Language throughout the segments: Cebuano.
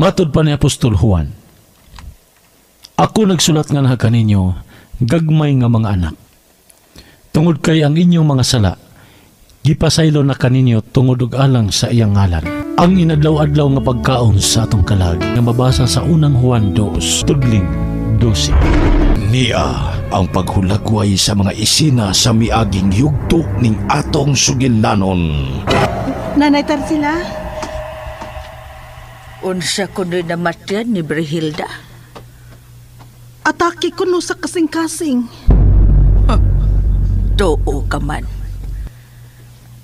Matod pa ni Apostol Juan, ako nagsulat nga na kaninyo, gagmay nga mga anak. Tungod kay ang inyong mga sala, gipasaylo na kaninyo tungod og alang sa iyang ngalan. Ang inadlaw-adlaw nga pagkaon sa atong kalag nga mabasa sa unang Juan 2, tudling 12. Niya ang paghulagway sa mga isina sa miaging yugto ning atong sugilanon. Nanay Tarsila? Unsa kuno namatyan ni Brihilda? Atake kuno sa kasing-kasing. Tuo ka man.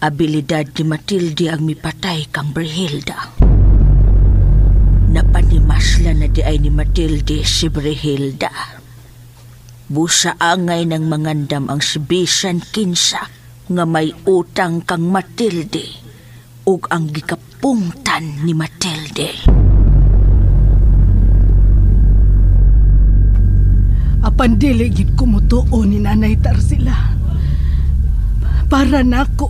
Abilidad ni Matilde ang mipatay kang Brihilda. Napanimasla na di ay ni Matilde si Brihilda. Busa angay ng mangandam ang si Bisan Kinsa nga may utang kang Matilde ug ang gikapungtan ni Matilde. Apan dili gid ko mutuo ni Nanay Tarsila. Para nako,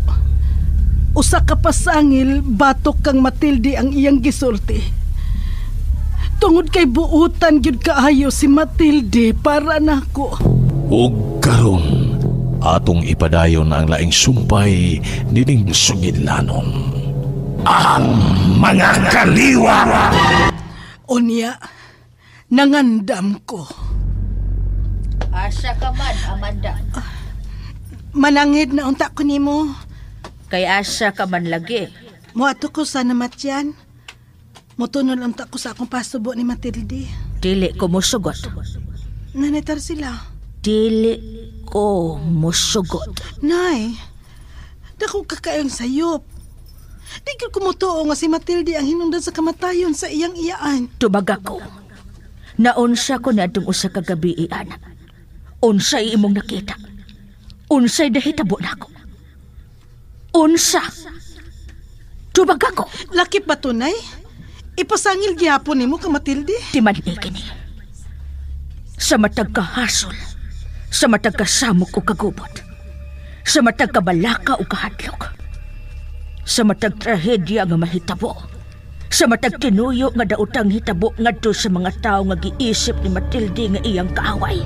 usa ka pasangil batok kang Matilde ang iyang gisulti. Tungod kay buutan gyud kaayo si Matilde para nako. Ug karon atong ipadayon ang laing sumpay nining sugilanon. Ang mga kaliwa. Unya, nangandam ko. Asa ka man, Amanda? Manangid na unta ko nimo. Kay asa ka man lagi. Moadto ko sa namatyan. Motunol unta ko sa akong pasubo ni Matilde. Dili ko mosugot. Nanay Tarsila. Dili ko mosugot. Nay, dako ka kaayong sayop. Di gyud ko motuo nga si Matilde ang hinungdan sa kamatayon sa iyang iyaan. Tubag ako. Naunsa ko na itong usa ka gabi, anak. Unsay imong nakita. Unsay nahitabo nako. Unsa. Tubag ako. Lakip ba to, Nay? Ipasangil gihapon nimo ka Matilde? Timan-i kini. Sa matag kahasol, sa matag kasamok o kagubot, sa matag kabalaka o kahadlok, sa matag trahedya nga mahitabo, sa matag tinuyo nga daotang hitabo ngadto sa mga tawo nga giisip ni Matilde nga iyang kaaway,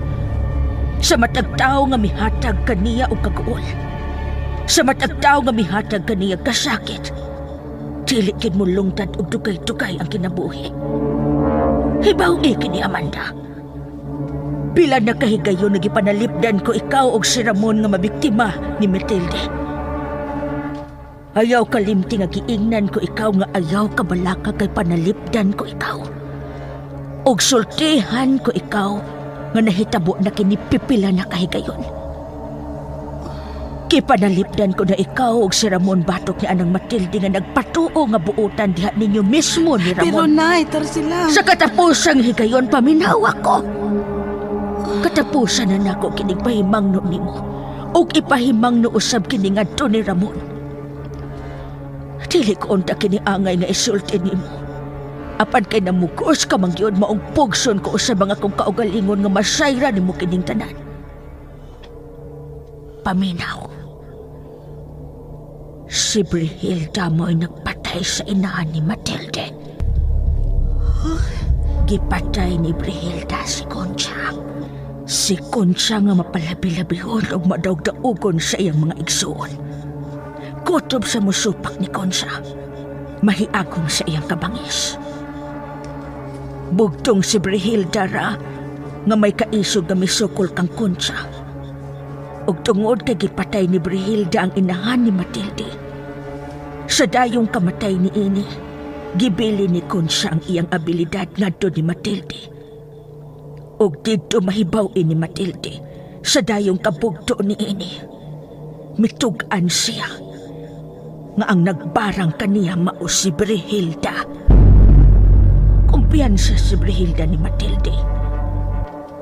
sa matag tawo nga mihatag kaniya og kaguol, sa matag tawo nga mihatag kaniya kasakit, dili gid mo lungtad og dugay-dugay ang kinabuhi. Hibaw-i kini, Amanda. Pila na kahigayon nagipanalipdan ko ikaw og si Ramon nga mabiktima ni Matilde. Ayaw kalimti nga giingnan ko ikaw nga ayaw kabalaka kay panalipdan ko ikaw. Og sultihan ko ikaw nga nahitabo na kini pipila na kahigayon. Kipanalipdan ko na ikaw og si Ramon batok ni anang Matilde nga nagpatuo nga buotan diha ninyo mismo ni Ramon. Pero Nay, Tarsila. Sa katapusang higayon paminaw ako. Katapusan na nako kining pahimangno nimo ug ipahimangno usab kini ngadto ni Ramon. Dili ko unta kini angay nga isulti nimo. Apan kay namugos ka man gyud maong pugson ko usab ang akong kaugalingon nga masayra nimo kining tanan. Paminaw. Si Brihilda mo'y nagpatay sa inahan ni Matilde. Huh? Gipatay ni Brihilda si Concha. Si Concha nga mapalabi-labihon ug madaog-daugon sa iyang mga igsuon. Kutob sa musupak ni Concha, mahiagom sa iyang kabangis. Bugtong si Brihilda ra nga may kaisog nga misukol kang Concha. Ug tungod kay gipatay ni Brihilda ang inahan ni Matilde. Sa dayong kamatay ni ini, gibili ni Concha ang iyang abilidad ngadto ni Matilde. Ug didto mahibaw-in ni Matilde sa dayong kabugto ni ini. Mitug-an siya nga ang nagbarang kaniya mao si Brihilda. Kumpiyansa si Brihilda ni Matilde.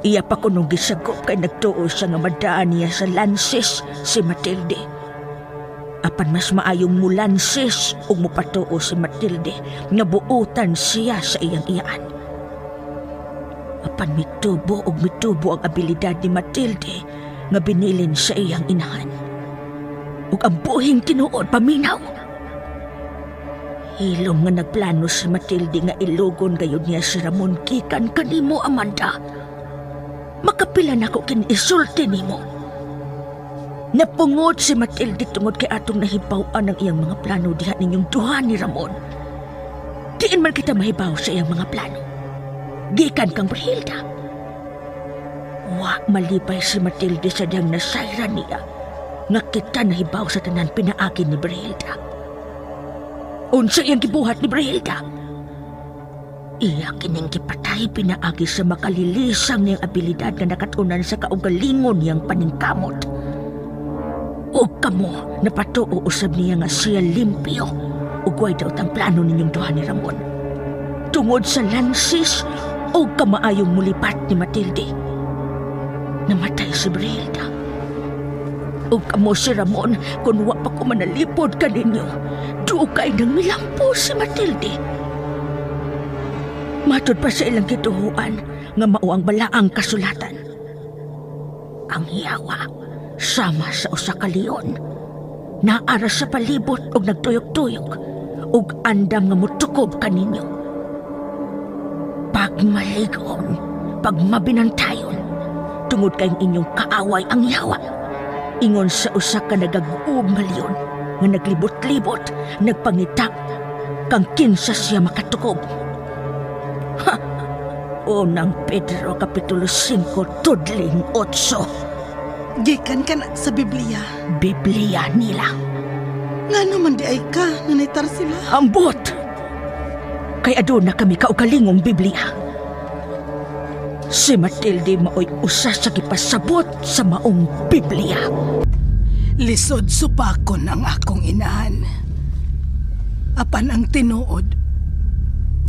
Iya pa kunong gisagop kay nagtuo siya nga madaan niya sa lansis si Matilde. Apan mas maayong mulansis ug mupatuo si Matilde nga buotan siya sa iyang iyaan. Apan mitubo ug mitubo ang abilidad ni Matilde nga binilin sa iyang inahan. Ug ang buhing tinuod paminaw. Hilom nga nagplano si Matilde nga ilugon gayud niya si Ramon gikan kanimo, Amanda. Makapila nako kini isulti nimo. Napungot si Matilde tungod kay atong nahibaw-an ang iyang mga plano diha ninyong duha ni Ramon. Diin man kita mahibaw sa iyang mga plano. Gikan kang Brihilda. Wa malipay si Matilde sa diyang nasayra niya nga kita nahibaw sa tanan pinaagi ni Brihilda. Unsa iyang gibuhat ni Brihilda? Iya kining gipatay pinaagi sa makalilisang niyang abilidad nga nakatunan sa kaugalingon niyang paningkamot. O kamo napatuo usab niya nga siya limpyo ug way daw tang plano ninyong duha ni Ramon. Tungod sa lansis o kamaayong mulipat ni Matilde. Namatay si Brihilda. O kamo si Ramon, kung wa pa ko manalipod kaninyo, dugay nang milampo si Matilde. Matod pa sa ilang gituhuan nga mao ang balaang kasulatan. Ang hiyawa, sama sa usa ka leon, naara sa palibot og nagtuyok-tuyok og andam nga motukob kaninyo. Pagmaligon, pagmabinantayon, tungod kay inyong kaaway ang yawa. Ingon sa usa ka nagaguob nga leon nga naglibot-libot, nagpangita kang kinsa siya makatukob. Ha! Unang Pedro, Kapitulo 5, tudling 8. Gikan ka na sa Biblia. Biblia nila. Nga naman di ay ka, Nanay Tarsila. Ambot! Kay aduna kami kaugalingong Biblia. Si Matilde maoy usa sa gipasabot sa maong Biblia. Lisod supakon ang akong inahan. Apan ang tinuod,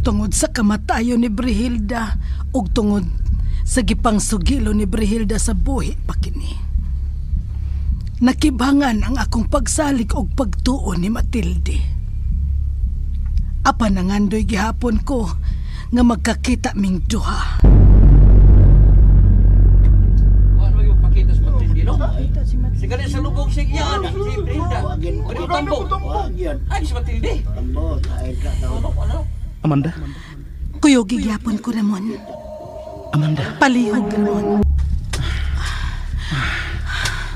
tungod sa kamatayon ni Brihilda ug tungod sa gipangsugilo ni Brihilda sa buhi pa kini. Nakibangan ang akong pagsalig og pagtuo ni Matilde. Apan nangandoy gihapon ko nga magkakita ming duha. Sigalit sa lubog siya si Brihilda. Ay, si Matilde. Amanda? Kuyog gihapon ko, Ramon. Amanda. Palihog, Ramon.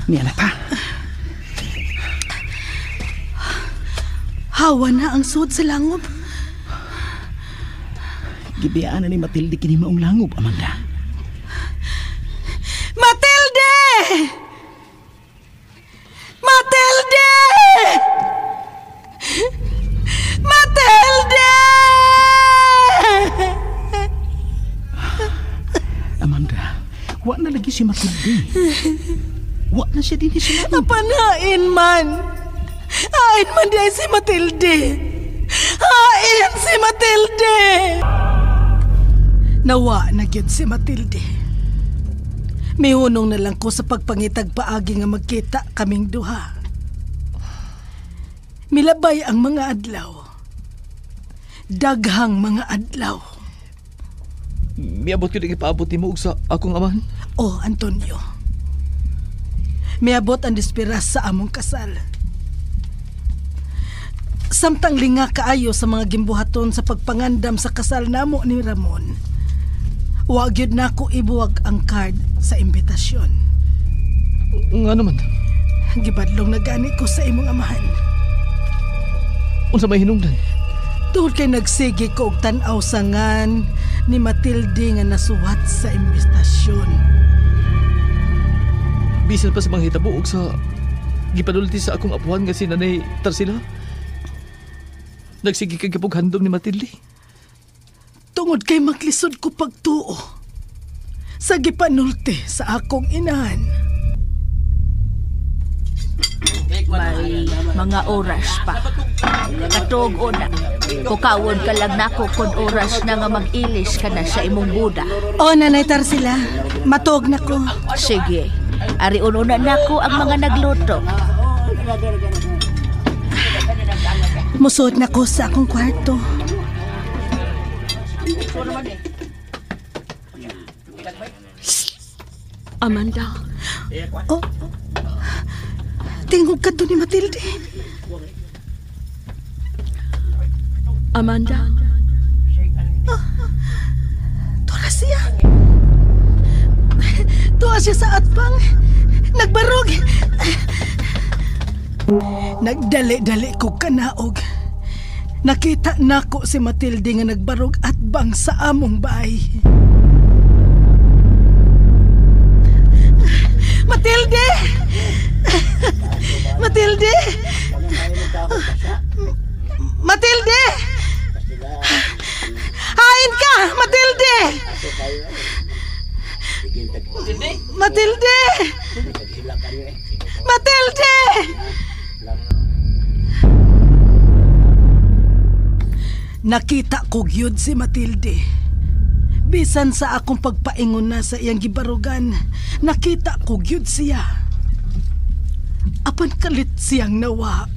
Niya na ta. Hawa na ang suod sa langob. Gibiyaan na ni Matilde kini maong langob, Amanda. Matilde! Matilde! Matilde! Amanda, wa na lagi si Matilde. Wa na siya din si Matilde. Apanain man. Hain man di ay si Matilde. Hain si Matilde. Nawa na gyud si Matilde. Mihunong na lang ko sa pagpangitag paagi nga magkita kaming duha. Milabay ang mga adlaw. Daghang mga adlaw. Miabot ko din ipaabot ni mo sa akong amahan. Oh, Antonio. Miabot ang dispiras sa among kasal. Samtang linga kaayo sa mga gimbuhaton sa pagpangandam sa kasal namo ni Ramon, wa gyud nako ibuwag ang card sa imbitasyon. Nga naman? Gibadlong na gani ko sa imong amahan. Unsa may hinungdan? Tungod kay nagsige ko og tan-aw sa ngan ni Matilde nga nasuwat sa imbitasyon. Bisan pa sa mga hitabo og sa gipanulti sa akong apuhan nga si Nanay Tarsila. Nagsige kag handom ni Matilde. Tungod kay maglisod ko pagtuo sa gipanulti sa akong inahan. May mga oras pa. Katog na. Kukawon ka lang nako kung oras na nga mag-ilis ka na sa imong buda. O, Nanay Tarsila, matog na ko. Sige, ariuno na nako ang mga nagluto. Musod na ko sa akong kwarto. Amanda. Oh, tingog ka doon ni Matilde. Amanda? Tura siya. Tuwa siya sa atbang. Nagbarog. Nagdali-dali ko kanaog. Nakita nako si Matilde nga nagbarog atbang sa among bahay. Matilde! Matilde! Matilde! Hain ka! Matilde! Matilde! Matilde! Nakita ko gyud si Matilde. Bisan sa akong pagpaingon na sa iyang gibarugan, nakita ko gyud siya. Apan kalit siyang nawa.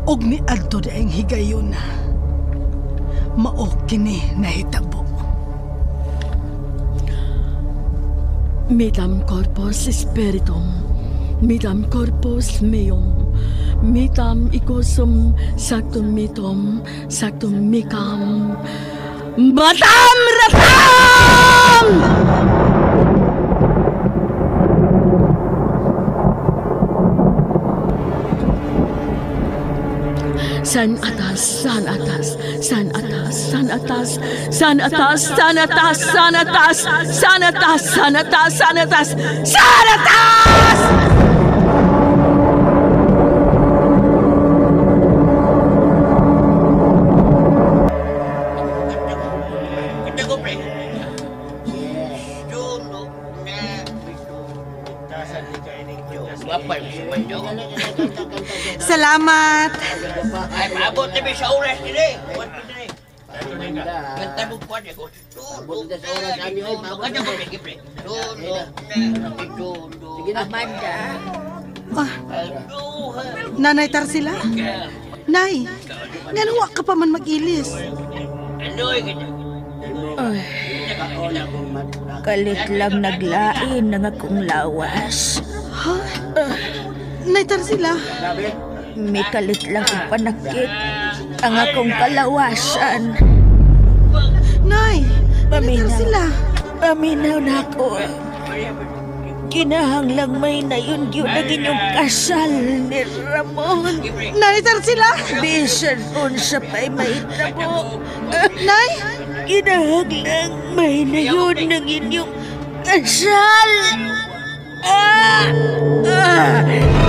Og niadto daing higayon. Mao kini nahitabo. Mitam corpus spiritum, mitam corpus meum, mitam icosum sactum mitum, sactum micam, matam ratam! San atas, san atas, san atas, san atas, san atas, san atas, san atas, san atas, san atas, san atas, san atas! Salamat. Ay, maabot na sa oras dili. Kanta mo pa niya ko. Amanda. Ah, Nanay Tarsila? Nay, ngano wa ka pa man mag-ilis? Ay, kalit lang naglain ang akong lawas. Ha? Nay Tarsila? May kalit lang ipanakit ang akong kalawasan. Nay, Nay Tarsila. Paminaw na ako. Kinahanglang may nayon yun ang inyong kasal ni Ramon. Nay Tarsila! Bisan unsa pa'y mahitabo. Nay! Kinahanglang may nayon ang inyong kasal. Ah! Ah!